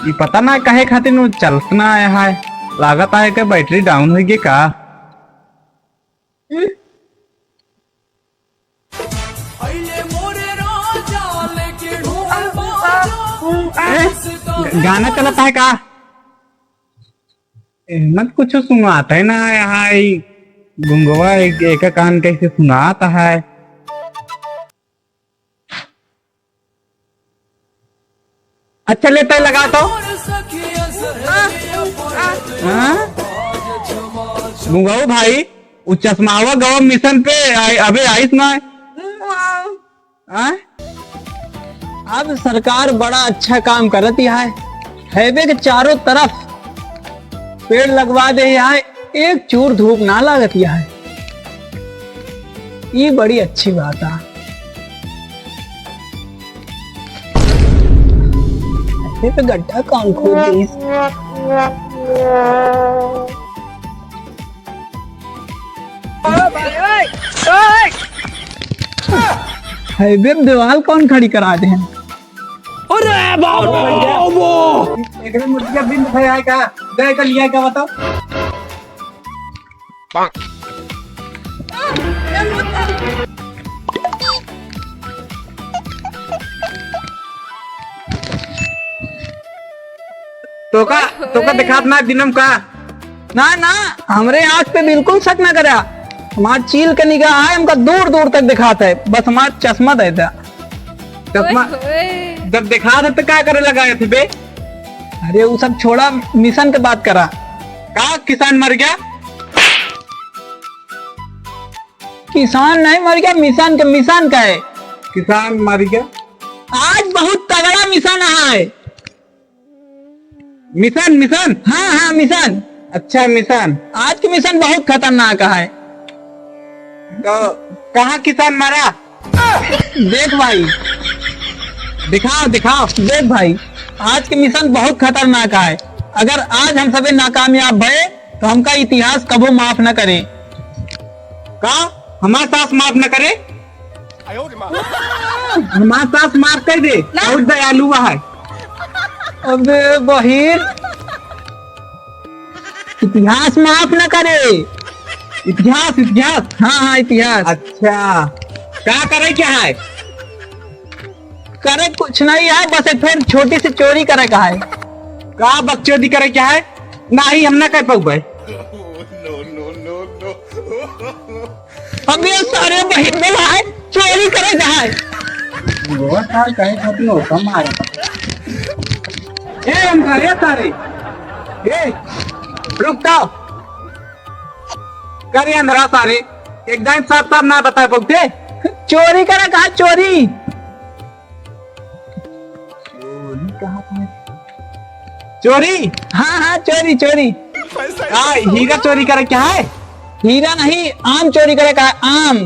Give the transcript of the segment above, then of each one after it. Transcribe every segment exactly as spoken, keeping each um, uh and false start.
ई पता ना काहे खातिर उ चलत ना आया है, लागत है कि बैटरी डाउन होइ गई का। ए, गाना चलत है का? ए, मत कुछ सुनात है ना यहाँ, ई गुंगवा एक, एक कान कैसे सुनात है। अच्छा, ले तय लगा तो। हाँ? गुंगऊ भाई, उ चश्मावा गवा मिशन पे आइ-, अबे आइस ना। हाँ? अब सरकार बड़ा अच्छा काम करत है, हाईवे के चारों तरफ पेड़ लगवा दे है, एक चूर धूप ना लागत है। ई बड़ी अच्छी बात है। ये तो गड्ढा कौन खोद दिस? हाईवे में दीवाल कौन खड़ी करा दे हैं? अरे बाबा, बाबा। एकरे मुर्गिया बिंद भय आए का? दे के लिया का बताओ। तोका, तोका दिखात ना दिनम का? ना, ना, हमरे आँख पे बिल्कुल शक ना करा। हमार चील के निगाह है, हमका दूर दूर तक दिखात है, बस हमार चश्मा दे दा। चश्मा ओए, ओए। जब दिखात है तो का करे लगाए थे बे? अरे उ सब छोड़ा, मिशन के बात करा। का किसान मर गया? किसान नहीं मर गया, मिशन के, मिशन का है। किसान मर गया। आज बहुत तगड़ा मिशन है। मिशन, मिशन? हाँ, हाँ, मिशन। अच्छा, मिशन। आज के मिशन बहुत खतरनाक है। तो कहाँ किसान मरा? देख भाई। दिखाओ, दिखाओ। देख भाई, आज के मिशन बहुत खतरनाक है। अगर आज हम सभी नाकामयाब भए, तो हमका इतिहास कबो माफ न करे। का? हमार सास माफ न करे? हमार सास माफ कर दे, ना। बहुत दयालु है। अबे बहिर, इतिहास माफ न करे। इतिहास, इतिहास? हाँ, हाँ, इतिहास। अच्छा, का करे क्या है? करे कुछ नहीं है, बस एक फिर छोटी सी चोरी करे का है। का बकचोदी करे क्या है? नाही, हम ना कर पाउबे। अबे सारे बहिर में है, चोरी करे का है। वो सार कहे खातिर होता मारे। ए, हम सारे, सारे। ए, रुक जाओ। करे अंधरा सारे, एकदम साफ साफ ना बताए पाउते। चोरी करे का है, चोरी। चोरी कहाँ था? चोरी? हाँ, हाँ, चोरी, चोरी। का हीरा चोरी करे क्या है? हीरा नहीं, आम चोरी करे का है, आम।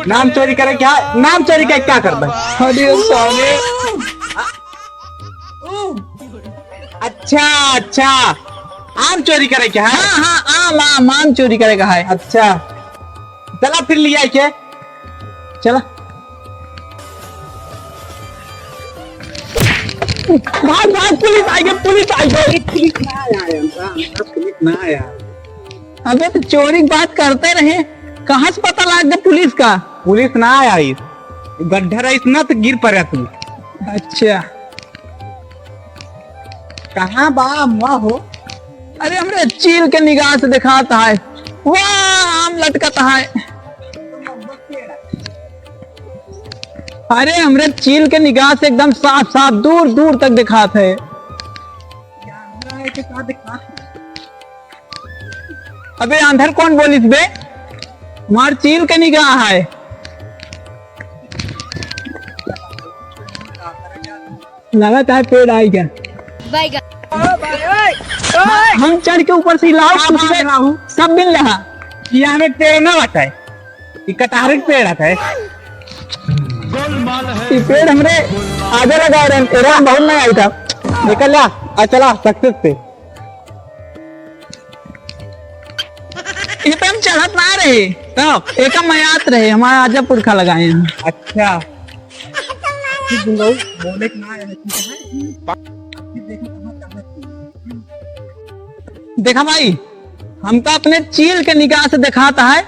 नाम चोरी करे क्या है? नाम चोरी का क्या करबे? अरे साले। अच्छा, अच्छा, आम चोरी करे क्या है? हाँ, हाँ, आम, आम, आम चोरी करे का है। अच्छा, चला फिर लिया के। चला। भाग, भाग, पुलिस आई गई, पुलिस आई गई। पुलिस ना आया, पुलिस ना आया। अबे तो चोरी की बात करते रहे, कहाँ से पता लग गया पुलिस का? पुलिस ना आया, इस गड्ढा रहा इतना तो गिर पड़ा तू। अच्छा। कहाँ बा अम्मा हो? अरे, हमरे चील के निगाह से देखात है। वाह, आम लटकत है। अरे, हमरे चील के निगाह से एकदम साफ साफ दूर दूर तक देखात है। अबे, अंधर कौन बोलिस बे? हमार चील के निगाह है। लगातार पेड़ आई क्या? बैगन। हम चढ़ के ऊपर से लाओ, हाँ, कुछ हाँ, पे लाओ। सब मिल रहा। यहाँ में पेड़ ना आता है, ये कटहर के पेड़ आता है। ये पेड़ हमरे आगे लगा रहे, एरा में बहुत नहीं आई था। निकल ला, आ चला, सक्सेस पे। ये पे हम चढ़त ना रहे, तो एका मयात रहे, हमारा आजा पुरखा लगाए हैं। अच्छा। बोले कि ना आया है, ठीक है। देखा भाई, हमका अपने चील के निगाह से देखात है,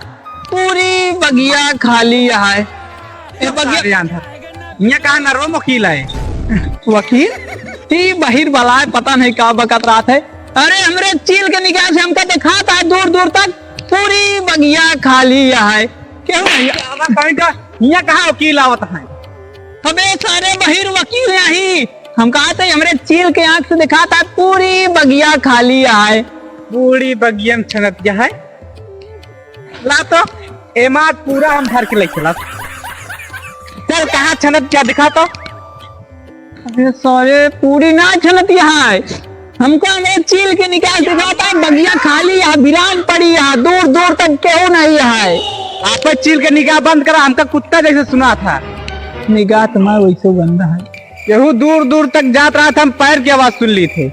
पूरी बगिया खाली है। ए बगिया, अरे यार, यहाँ कहाँ ना रो वकील है? वकील? ई बहिर वाला है, पता नहीं का बकत रहत है। अरे, हमरे चील के निगाह से हमका देखात है दूर दूर तक, पूरी बगिया खाली है। केहू नहीं। अब कहीं का, यहाँ कहाँ वकील आवत है? अबे सारे बहिर वकील नहीं, हम कहा थे हमरे चील के आँख से देखात है, पूरी बगिया खाली है। पूरी बगिया में छनत गया है। ला तो, एमा पूरा हम भर के ले चला। चल, कहाँ छनत गया दिखा तो। अरे सारे, पूरी ना छनत यहाँ है। हमका हमरे चील के निगाह से देखात है, बगिया खाली है, बिरान पड़ी है, दूर दूर तक केहू नहीं है। आपन चील के निगाह बंद करा, हमका कुत्ता जैसे सुनात है। निगाह तुम्हार वैसे गंदा है। केहू दूर दूर तक जात रहत, हम पैर की आवाज सुन ली थे।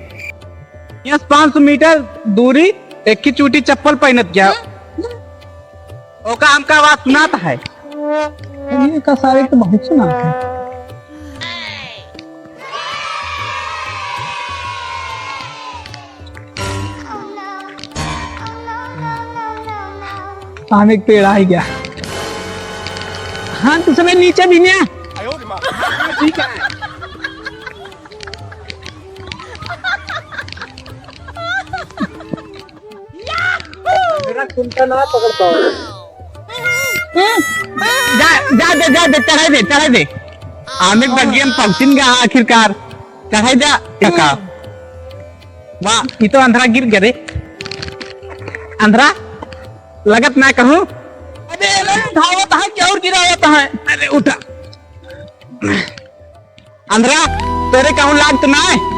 यस, पाँच सौ मीटर दूरी, एक ही चूटी चप्पल पहनत गया। ओका हमका आवाज सुनात है। ये का सारे तो बहुत सुनात है। आम एक पेड़ आ ही गया। हाँ, तो सबे नीचे भी ने। ठीक है। मेरा कुंता ना पकड़ पाओ। जा, जा दे, जा दे, चढ़ाई दे, चढ़ाई दे। आमे बगिया में पहुंचिन गा आखिरकार। चढ़ाई जा, काका। वाह, ई तो अंधरा गिर गया रे। अंधरा, लगत ना कहूँ। अबे, अरे, उठावत है, क्या और गिरावत है? अरे, उठा। अंधरा, तोरे कहूँ लाग तो ना है?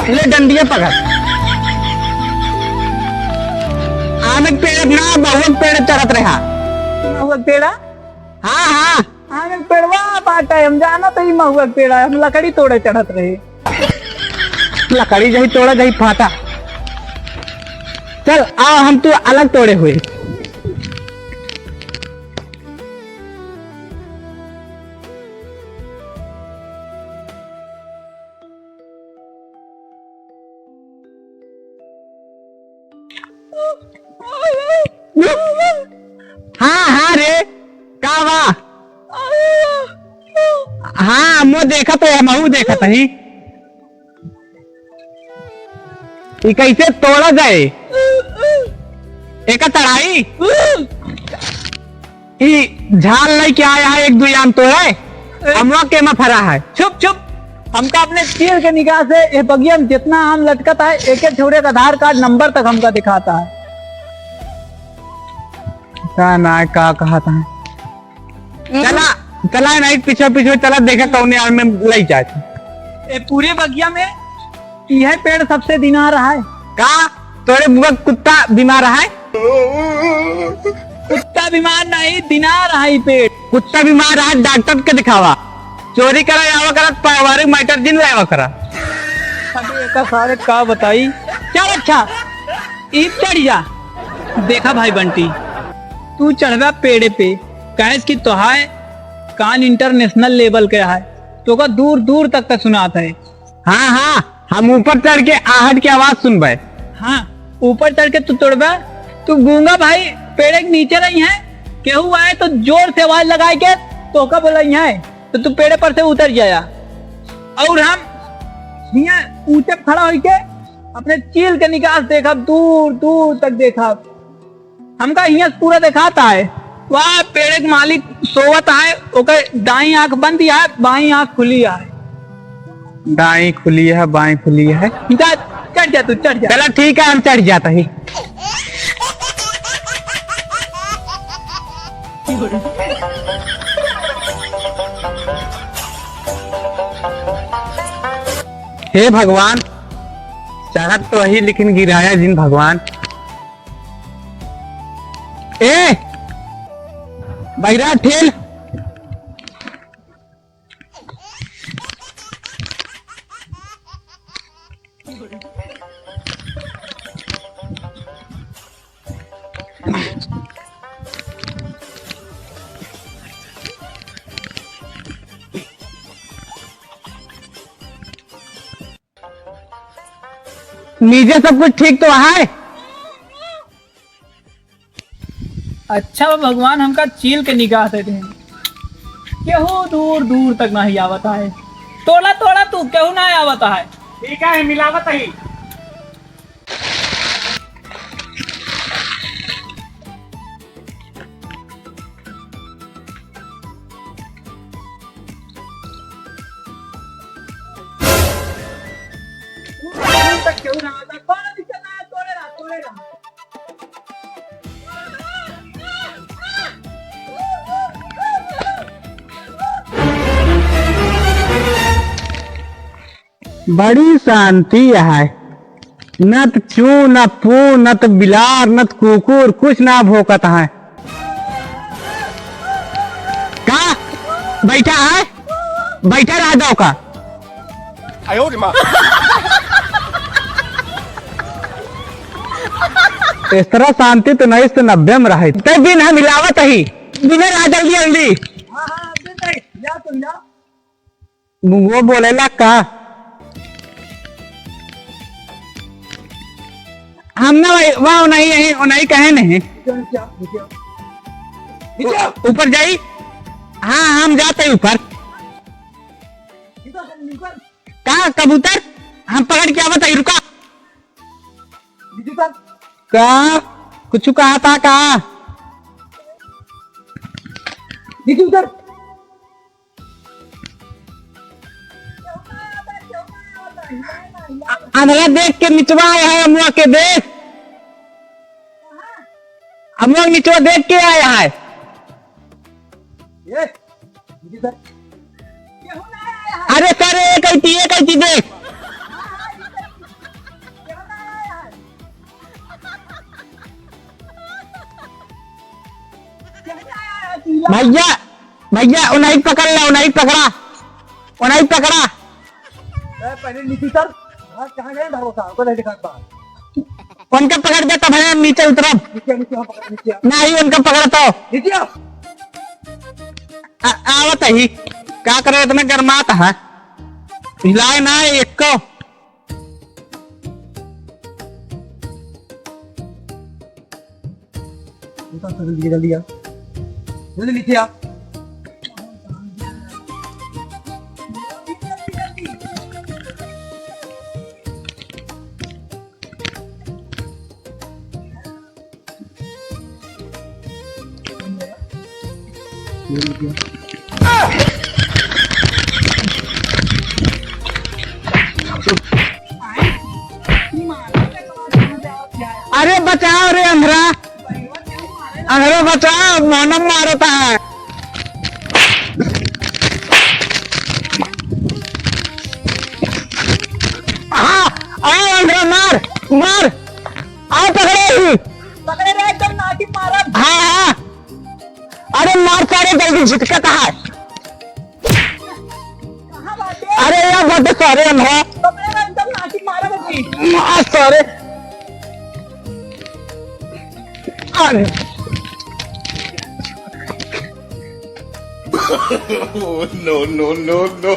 ले डंडिया पकड़। आमक पेड़ ना, महुआ के पेड़ चढ़त रहा। महुआ के पेड़ा? हाँ, हाँ। आमक पेड़वा बाटे, हम जाना तो ही महुआ के पेड़ा है, हम लकड़ी तोड़े चढ़त रहे। लकड़ी जही तोड़ा जही फाटा। चल, आ हम तू अलग तोड़े हुए। हाँ, हाँ रे, का बा? हाँ, मो देखत है, महू देखत ही। ई कैसे तोड़ा जाए? एका चढ़ाई? ई झाल लेके आया है, एक दो आम तोड़े, अमवा के में फरा है। चुप, चुप। हमका अपने तीर के निगाह से ए बगिया में जितना आम लटकत है, एक एक छोरे का आधार कार्ड नंबर तक हमका दिखाता है। का ना, का कहा था? चला, चला, नहीं, पीछे, पीछे चला, देखा कौने आड़ में लई जात। ए पूरे बगिया में यह पेड़ सबसे दिनार है। का? तोरे बुआ कुत्ता बीमार है? कुत्ता बीमार नहीं, दिनार है ई पेड़। कुत्ता बीमार है, डॉक्टर के दिखावा। चोरी करा आवा करा, पारिवारिक मैटर जिन लावा करा। अबे एका सारे का बताई। चल अच्छा, ई चढ़ जा। देखा भाई बंटी, तू चढ़बा पेड़े पे, कहेस कि तोहार कान इंटरनेशनल लेवल के है, तोका दूर दूर तक का सुनात है। हाँ, हाँ, हम ऊपर चढ़ के आहट के आवाज सुनबे। हाँ, ऊपर चढ़ के तू तोड़बे, तू गूंगा भाई पेड़े के नीचे रही है, केहू आए तो जोर से आवाज लगाए के तोका बोलाई है, तो तू पेड़े पर से उतर जाया। और हम हियाँ ऊंचे खड़ा होई के अपने चील के निगाह से देखब, दूर दूर तक देखब। हमका हियाँ से पूरा देखात है। वाह, पेड़े के मालिक सोवत है, ओकर दाईं आँख बंद है, बाईं आँख खुली है। दाईं खुली है, बाईं खुली है। जा, चढ़ जा तू, चढ़ जा। चला ठीक है, हम चढ़ जाता ही। हे भगवान, चढ़त तो ही लेकिन गिराया जिन भगवान। ए, बहिरा ठेल। नीचे सब कुछ ठीक तो है? अच्छा बा भगवान हमका चील के निगाह दे दें, केहू दूर दूर तक नाही आवत है। तोड़ा तोड़ा तू, केहू ना आवत है। ठीक है, मिलावत ही। बड़ी शांति है। न त चू, न पू, न त बिलार, न त कुकुर, कुछ ना भोंकत है। का? बैठा है? बैठा रह जाओ का? इस तरह शांति तो नहीं, तो नब्बे में रहे। तब भी ना मिलावत ही। बिना रह जल्दी, जल्दी। हाँ, हाँ, जल्दी, जल्दी। जा तुम, जा। वो बोलेला का? हम ना भाई, वहाँ नहीं, यहीं, वो नहीं कहे नहीं। नीचे आओ, नीचे आओ। नीचे आओ। ऊपर जाई। हाँ, हम जाते ही ऊपर। नीचे आओ, नीचे आओ। का कबूतर? हम पकड़ के आवत ही, रुका। नीचे उतर। का? कुछ कहा था का? नीचे उतर। अ-, अंधरा देख के निचवा आया है, अमुआ के देख। अमुआ निचवा देख के आया है। ए, नीचे उतर। अरे सर, एक अइती, एक अइती देख। भैया, भैया, उन्हीं पकड़ ला, उन्हीं पकड़ा, उन्हीं पकड़ा। ए, पहले नीचे उतर। हाँ, कहाँ गए भरोसा? हमको नहीं दिखात बा। उनका पकड़ दे, तब हम नीचे उतरब। नीचे, नीचे, हाँ, पकड़, नीचे। नहीं, उनका पकड़ तो। नीचे आओ। आ, आवत ही। का करे, इतना गरमात है? हिलाए ना एको। उतर, उतर, जल्दी, जल्दी आ। जल्दी नीचे आ। अरे बचाओ रे अंधरा, अंधरा बचाओ, मोहनम मारता है। हाँ, आओ अंधरा मार, मार, आओ पकड़े ही। पकड़े रहे, एकदम नाटी मारब। हाँ, हाँ। अरे मार सारे, जल्दी झिटकत है। कहाँ बाटे? अरे या बाटे सारे हम है। पकड़े रहे, एकदम नाटी मारब अभी। मार सारे। अरे। Oh, no, no, no, no।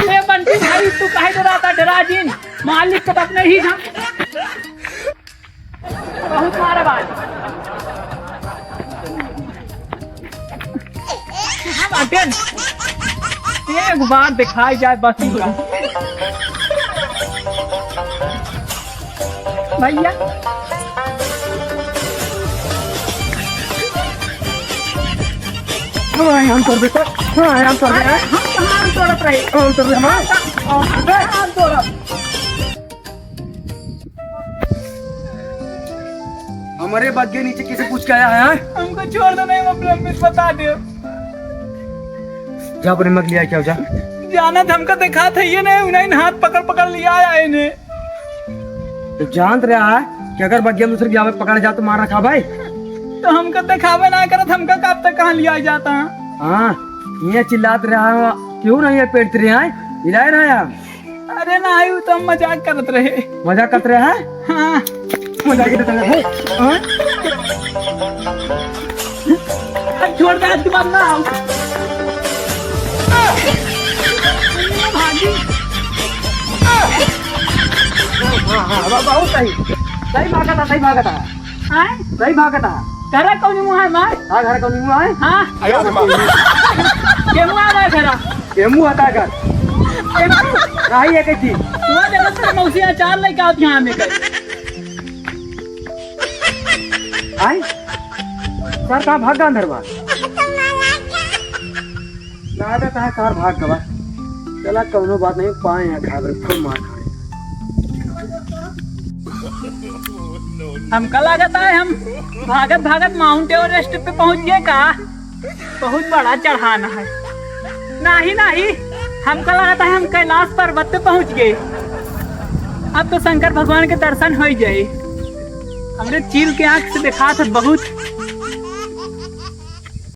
ए बंटी भाई, तू काहे डराता? डरा जिन, मालिक तो अपने ही था। बहुत मारा बाज। कहाँ बाटे? एक बार दिखाई जाए बस इनका। भैया। हाँ, हम तोड़ देते। हाँ, हम तोड़ देते। हम कहाँ हम तोड़त रहे? हम तोड़ देते, हम। हम तोड़त। हमारे बग्गे नीचे किसे पूछ के आया है, हाँ? हमको छोड़ दो, नहीं, हम लोग कुछ बता दे। जा अपने मग लिया क्या हो जा। जानत हमका दिखात है ये नहीं, उन्हें हाथ पकड़ पकड़ लिया आया इन्हें। तो जानत रहा है कि अगर बग्गे दूसरे की आवे पकड़ जा तो मार रखा भाई। तो हमका दिखावे ना करत, हमका कब तक कहाँ लिया जाता है? हाँ, ये चिल्लात रहा है, क्यों नहीं है पेट रहा है, हिलाए रहा है। अरे नाही, उ तो हम मजाक करत रहे। मजाक करत रहे हैं? हाँ। मजाक करत रहे हैं? हाँ? अब छोड़ दे, आज के बाद ना आओ। भागी। हाँ, हाँ, हाँ, बहुत सही। सही भागत है, सही भागत है। आय? सही भागत है। घर कौनी मुँह है मार? हाँ, घर कौनी मुँह है? हाँ। के मुँह है मार घर? के मुँह हता घर? के मुँह? नहीं है कही। तू देखो, तेरे मौसी अचार लेके आवत यहाँ में कर। आय? सर, कहाँ भाग गया अंदर बा? लागत है सर भाग गवा। चला, कौनो बात नहीं, पाए हैं खा खूब मार खाए। हमका लागत है हम भागत भागत माउंट एवरेस्ट पे पहुंच गए का। बहुत बड़ा चढ़ान है। नहीं, नहीं, हमका लागत है हम कैलाश पर्वत पे पहुंच गए। अब तो शंकर भगवान के दर्शन हो ही जाए। हमरे चील के आंख से देखात है बहुत